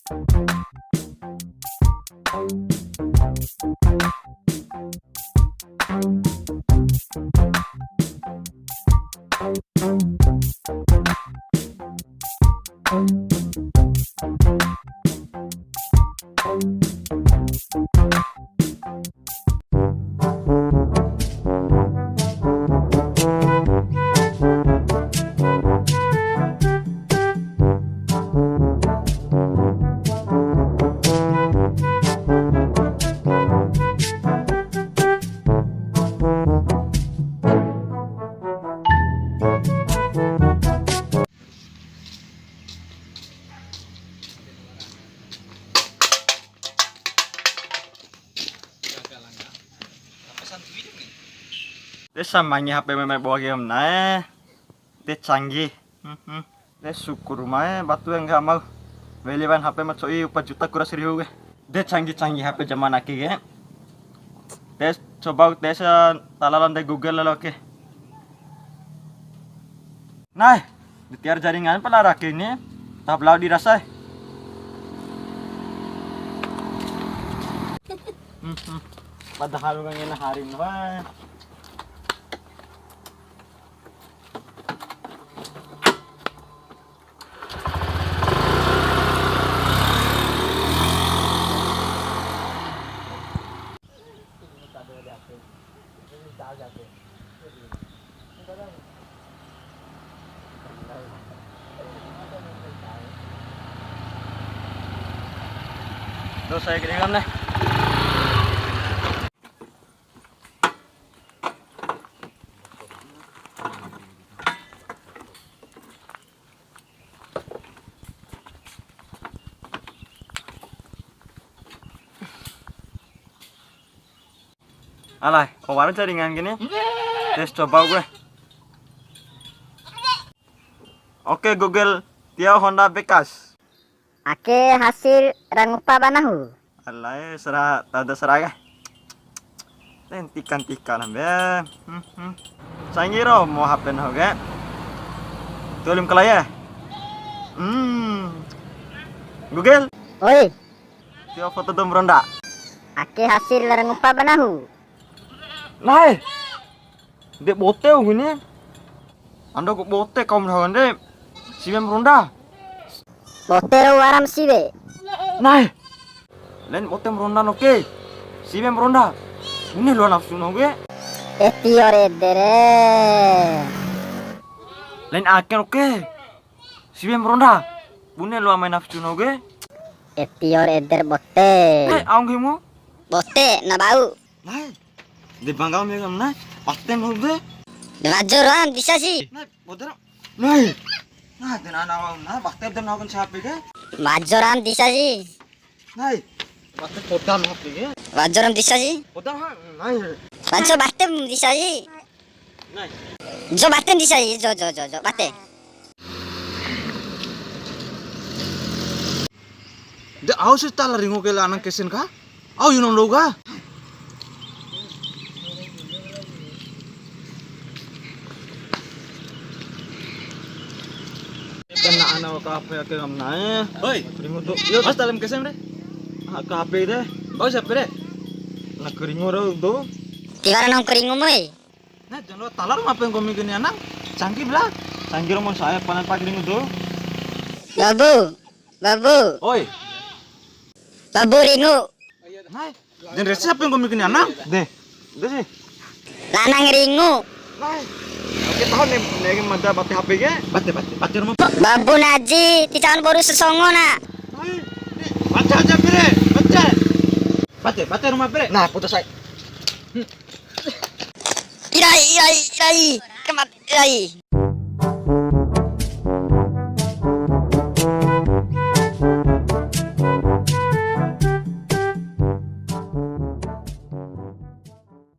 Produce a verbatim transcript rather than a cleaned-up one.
De samangi H P mai mai boa game na'e. De canggih. Mhm. De syukur mai batu yang gak mau. Weli wan H P ma co'i upa juta kura sariwu ke. De canggih-canggih H P zaman ake ke. De coba tes tala lalo ndai Google lalo ke. Nah, de tiwara jaringan pala ra ake ni. Tahap lao di rasa. Mhm. Padahal ngena harim wah. Dosa ya gini kan deh. Alai, wa'ura jaringan gini. Tes coba gue. Oke Google, tio Honda bekas. Ake hasil ra ngupa ba nahu. Alai, sera, tada sera ya. Ten tikan-tikan ambe. Hmm, hmm. Sanggiro mo H P nahu ke. Tulim kala ya. Hmm. Google. Oi. Tio foto dou ma ronda. Ake hasil ra ngupa ba nahu. Nai. De bote gini. Ando ku bote kau ma ronda. Siwe ma ronda. Bote rau wara ma siwe. Nai. Lain bote ma ronda noke. Siwe ma ronda. Bune loa nafsu nahu ke. Etiore dere. Lain ake noke. Siwe ma ronda. Bune loa mai nafsu nahu ke. Etiore eder bote. Eh, au nggahimu? Bote, na bau. Nai. De bangga me kam na. Paste mau be. Wajo roam disa si. Nai, bodara. Nai. Nah, de nana wau na, paste de nau kan siapa ke? Wajo roam disa si. Nai. Paste podam apa ke? Wajo roam disa si. Podam ha. Nai. Wajo paste disa si. Nai. Jo paste disa si, jo, jo, jo, jo, paste. De au si tala ringu ke la anang kesen ka? Au yunong dou ka? Kena ana ka H P ake ngam nae. Hoi. Ringu dou. Yo, pas dalam kesen re. Ah, ka H P de. Au siapa re? Na keringu rau dou. Tiwara nong keringu moi. Nah, jangan lo talar ngapain kau mikirin anak? Canggih belah. Canggih romo saya panen pagi ringu dou. Babu. Babu. Oi. Babu ringu. Nai, dan resi apa yang kau bikin anak? Deh, deh sih. Lanang ringu. Nai. Oke, tahu nih, nih mata bate H P ke? Bate, bate, bate rumah. Babu Naji, ti caun boru sesongo na. Nai, nih, baca aja pire, baca. Bate, bate rumah pire. Nah, putus saya. Irai, irai, irai. Kemat, irai.